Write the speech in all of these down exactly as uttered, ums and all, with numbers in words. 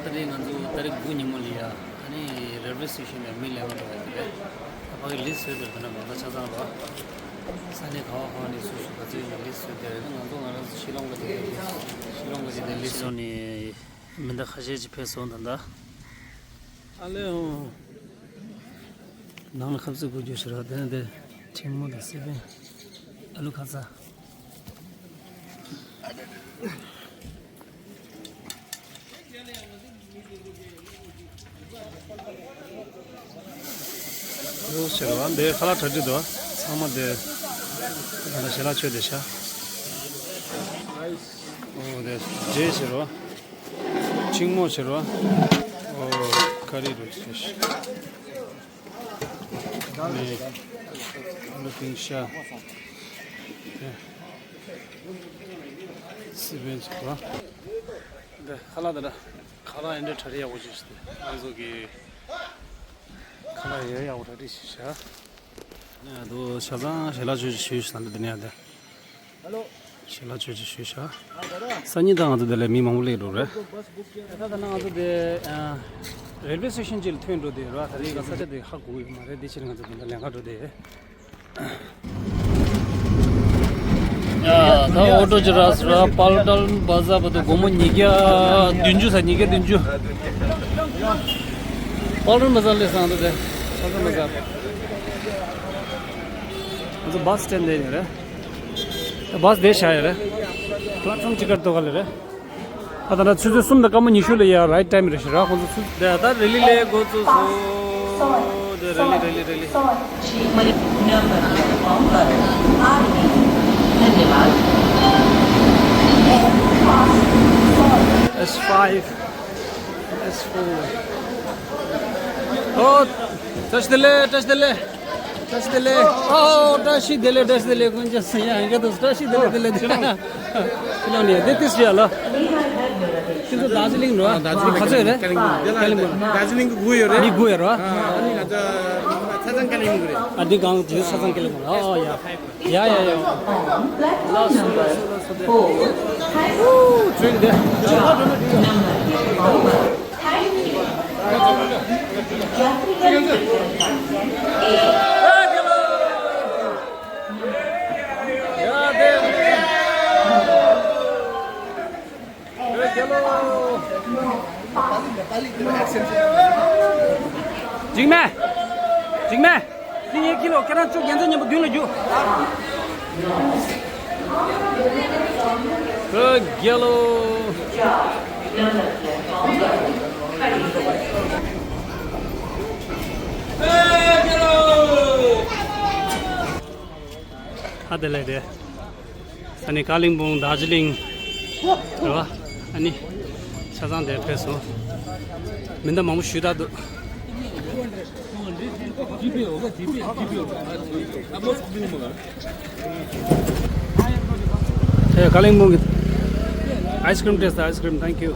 ད་རེས་ང་ཚོ་ཏ་རིག་དགུ་ཉིན་མོ་ལ་ཡ། ཨ་ནི་རེལ་ཝེ་སི་ཊེ་ཤན་ནས་མི་ལེན་ག་འགྲོ་བ་ཡིན་པས། ད་ཕ་གི་ལིས་ཊི་བཟོས་དེར་དེ་འདྲ་མང་ད་ཆ་ཚང་རོ། ས་གནས་ག་བ་ག་བ་ནས་སུ་ཞིག་ག་ཚོད་ཡོད་ན་ལིས་ཊི་བཟོས་དེར། ང་ཚོ་ང་རང་ཚོ་ཤི་ལོང་ག་ཅིག་ཤི་ལོང་ག་ཅིག་དེ་ལིས་ཊི་བཟོས་ནས། མི་འདི་ཁ་ཤས་ཅིག་ཕེབས་སོང་ད་ལྟ། ཨ་ལེ་ཨོ། ནང་ལ་ཁ་ཟས་དགོས་རྒྱུ་ཞིག་རག་དེ་ནས་དེ་ཕྲེང་མོ་དང་སི་པན། ཨ་ལུ་ཁ་ཚ། ཡོ་ཟེར་བ་འདི་ཁ་ལག་གྲ་སྒྲིག་འདུག་ཚང་མ་འདི་ང་ལ་ཞལ་ལག་མཆོད་བསྡད་ཤག་ཨོ་དེ་ཇེ་ཟེར་བ། ཕྲེང་མོ་ཟེར་བ། ཨོ་ཀ་རི་རུ་ཟེར་ཤག་ནས་ཨ་ལུ་ཕིང་ཤ། དེ་སི་པན་ཟེར་བ། འདི་ཁ་ལག་འདི་འདྲ། ཁ་ལག་ཨེ་འདྲ་གྲ་སྒྲིག་ཡག་པོ་བྱས་ཤག་སྟེ། ང་ཚོ་གི་ཁ་ལག་ཡོད་ཡག་པོ་གྲ་སྒྲིག་བྱས་ཤག་ཨ་དོ་ཆ་ཚང་ཞལ་ལག་མཆོད་ཞུས་ཤག་འདི་འདི་ནས་ཡ་དེ། ཞལ་ལག་མཆོད་ཞུས་ཤག་སང་ཉིན་ད་ང་ཚོ་འདི་ལ་མི་མང་པོ་སླེབས་འགྲོ་རེད། ད་ད་ང་ཚོ་འདི་རེལ་ཝེ་སི་ཊེ་ཤན་ཅིག་ལ་ཐོན་འགྲོ་དེ་ར། ད་རེས་ཀ་ས་ཆ་དེ་ཧ་གོ་ཡོད་མ་རེད། དེ་ཕྱིར་ང་ཚོ་འདི་འདྲ་ལེན་ག་འགྲོ་དེ། ཡ་ད་ཨོ་ཊོ་ཅི་རག་སོང་ར། པལ་ཊོན་བ་ཛར་བར་དུ་སྒོར་མོ་ཉིས་བརྒྱ་བདུན་ཅུ་ས། ཉིས་བརྒྱ་བདུན་ཅུ། པལ་ཊོན་བ་ཛར་སླེབས་སོང་ད་དེ། པལ་ཊོན་བ་ཛར། ང་ཚོ་བྷ་སི་སི་ཊེན་ཌི་དེ་ཡིན་རེད། བྷ་སི་དེ་བཞག་ཡོད་རེད། པླེ་ཊི་ཕོམ་གཅིག་ཀ་ཐོག་ལ་རེད། ད་ད་ལྟ་ཆུ་ཚོད་གསུམ་དང་སྐར་མ་ཉི་ཤུ་ལ་ཡ་རའིཊ་ཊའིམ་རེད་ཤག་ར། ཁོང་ཚོ་ཆུ་ཚོད་དེ་ད་རེ་ལི་ལས་འགོ་བཙུགས་སོང་། དེ་རེ་ལི་རེ་ལི་རེ་ལི། Number one पर आदमी। धन्यवाद। S five, S four. ཨོ། བཀྲ་ཤིས་བདེ་ལེགས། བཀྲ་ཤིས་བདེ་ལེགས། ཨོ། བཀྲ་ཤིས་བདེ་ལེགས། བཀྲ་ཤིས་བདེ་ལེགས། ཀུན་མཁྱེན་སུ་ཡང་ཡང་བཀྲ་ཤིས་བདེ་ལེགས། བདེ་ལེགས། ཁྱེད་རང་ནས་དེ་ཏིས་ཡ་ལ། ཁྱེད་ཚོ་རྡོ་རྗེ་གླིང་རོ། རྡོ་རྗེ་གླིང་ག་ཚོད་རེད། ཀ་ལིམ་པོང་། རྡོ་རྗེ་གླིང་གི་དགུ་ཡོད་རེད། མི་དགུ་ཡོད་རོ། ཨ་ནི་ང་ཚོ་ཆ་ཚང་ཀ་ལིམ་པོང་རེད། ཨ་འདི་གང་དེ་ཆ་ཚང་ཀ་ལིམ་པོང་རེད། ཨོ་ཡ། ཡ་ཡ་ཡ། ལགས་སོ་ལགས་སོ་ལགས་སོ། དེ་ཨོ་ཚུན་དེ་ཆོག་པ་འགྲོ་ན་འགྲིག་ཡ། འཇིགས་མེད། འཇིགས་མེད། འདི་ངའི་ཁྱི་ལོ། ཁྱེད་རང་ཚོ་རྒྱལ་མཚན་མཉམ་པོ་མདུན་ལ་རྒྱུགས། ཨོ་རྒྱལ་ལོ། ཨ་དེ་ལས་དེ། ཨ་ནི་ཀ་ལིམ་པོང་རྡོ་རྗེ་གླིང་རེད་བ། ཨ་ནི་ཆ་ཚང་དེར་ཕེབས་སོང་། མི་འདི་མང་པོ་ཞེ་དྲག་འདུག་ཨེ་ཀ་ལིམ་པོང་གི་ཨའི་སི་ཀྲིམ་ཏེས་ཨའི་སི་ཀྲིམ། Thank you.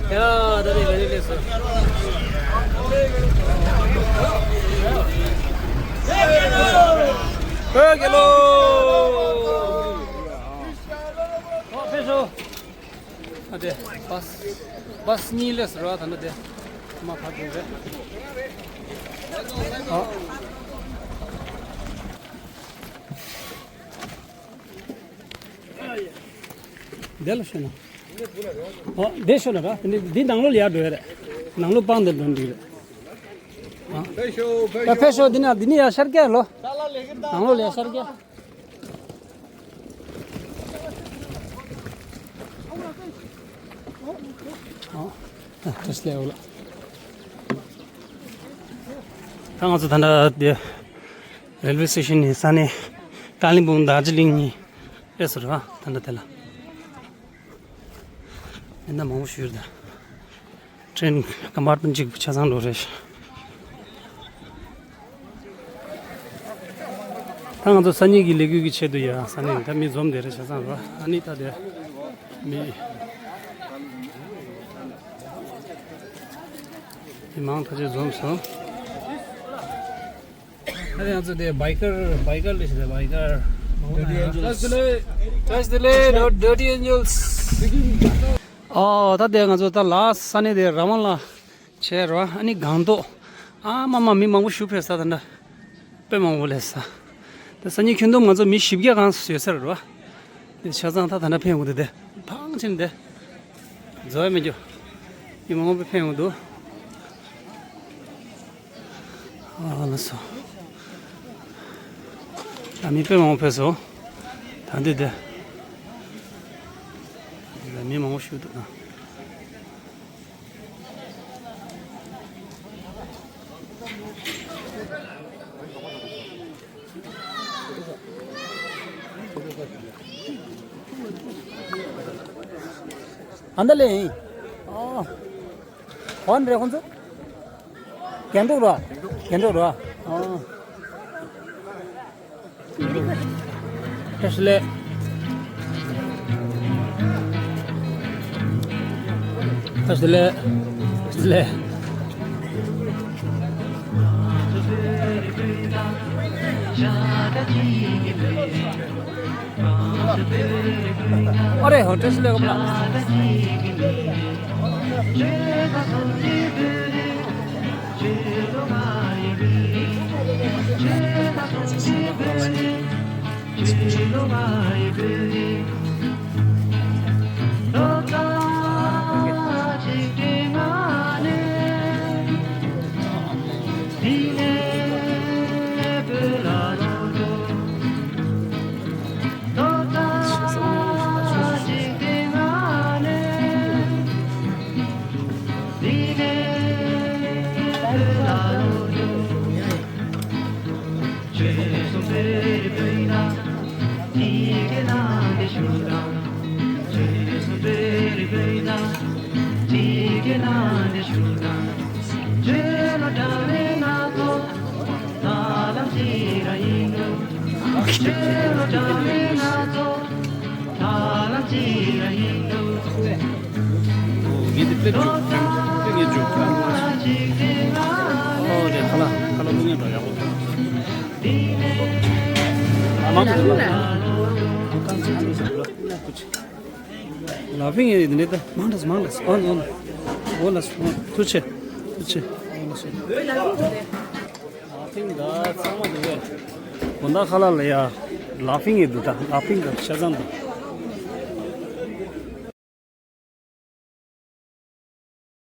ཡ། ད་རེས་རེ་རེ་ལས་སོ། ཨོ་རྒྱལ་ལོ། ཨོ་ཕེབས་ཤོག་ཨ་དེ་བྷ་སི་བྷ་སི་གཉིས་སླེབས་སོང་ར། ད་ནི་དེ་མ་ཕར་འགྲོ་རེད། ཨ། དེ་ལ་ཤོད་ན། ཨོ་དེ་ཤོད་ན་ར། དེ་ནི་འདི་ནང་ལོགས་ལ་ཡར་འགྲོ་ཡ་རེད། ནང་ལོགས་སྤང་དེ་འགྲོ་འགྲིག་རེད། ཡ་ཕེབས་ཤོག་འདི་ན་འདི་ནི་ཡ་ཤར་སྐྱ་ལོ། ནང་ལོགས་ལ་ཡ་ཤར་སྐྱ། ཨ་ཏོ་སི་ལེ་འོ་ལ། ད་ང་ཚོ་ད་ལྟ་དེ་རེལ་ཝེ་སི་ཊེ་ཤན་ནས་ས་གནས་ཀ་ལིམ་པོང་དར་ཇི་ལིང་གཉིས་ཕེབས་སོང་ར། ད་ལྟ་དེ་ལ་མི་སྣ་མང་པོ་ཞིག་ཡོད་རེད། ད་ཀྲེན་ཀམ་པཱར་ཊི་མེན་ཊི་གཅིག་ཆ་ཚང་འགྲོ་རེད། ད་ང་ཚོ་སང་ཉིན་གྱི་ལས་འགུལ་གྱི་ཆེད་དུ་ཡ་ས་གནས་ད་མི་འཛོམས་བསྡད་རེད། ཆ་ཚང་ར། ཨ་ནི་ད་དེ་མི་མི་མང་ཐག་ཆོད་འཛོམས་སོང་། ད་ང་ཚོ་དེ་བྷའི་ཀར་བྷའི་ཀར་ལས་ཤི་དེ་བྷའི་ཀར་མང་པོ་ཡོད། Dirty Angels. ཨོ་ད་དེ་ང་ཚོ་ད་ལ་ས་གནས་དེ་ར་མ་ལ་བྱས་ར། ཨ་ནི་སྒང་ཏོག་ཨ་མ་མ་མི་མང་པོ་ཞིག་ཕེབས་ས། ད་འདྲ་དཔེ་མང་པོ་སླེབས་ས། དེ་སང་ཉིན་ཁྱོན་བསྡོམས་ང་ཚོ་མི་བཞི་བརྒྱ་གང་ཡོད་ས་རེད་ར། དེ་ཆ་ཚང་ད་ད་འདྲ་ཕེབས་འོང་དུས་དེ་ཕངས་ཕྱིན་དེ་རྫོགས་ཡ་མི་འགྱོ། མི་མང་པོ་ཕེབས་འོང་དུས། ཨ་ལ་སོ། ཨ་མི་དཔེ་མང་པོ་ཕེབས་སོང་། ད་འདི་དེ་ད་འདི་ལ་མི་མང་པོ་ཞིག་འདུག་ན། ཨ་འདི་ལས་ཡིན། ཨོ། གོན་རེ་ཁོང་ཚོ། རྒྱན་དྲུག་རོ། རྒྱན་དྲུག་རོ། ཨོ། བཀྲ་ཤིས་བདེ་ལེགས། བཀྲ་ཤིས་བདེ་ལེགས། བཀྲ་ཤིས་བདེ་ལེགས། ཨ་རེ་ཧོ་བཀྲ་ཤིས་བདེ་ལེགས་པ། ངས་དེ་དཔེ་འཇུག་དཔེ་ངས་འཇུག་ཨོ་དེ་ཁ་ལག་ཁ་ལག་ལུག་ངས་འགྲོ་ཡག་པོ་འདུག་ཨ་མ་ལགས་ལ་ཕིང་ཡེ་འདི་འདྲ་མང་དྲགས་མང་དྲགས། ཨོ་ཨོ་ཨོ་ལ་སོ་ཐུགས་རྗེ་ཆེ། ཐུགས་རྗེ་ཆེ། ཨོ་ལ་སོ། ལ་ཕིང་ད་ཚང་མ་འདུག་གས། དགོང་དག་ཁ་ལག་ལ་ཡ་ལ་ཕིང་ཡེ་འདུག་ད་ལ་ཕིང་ད་ཆ་ཚང་འདུག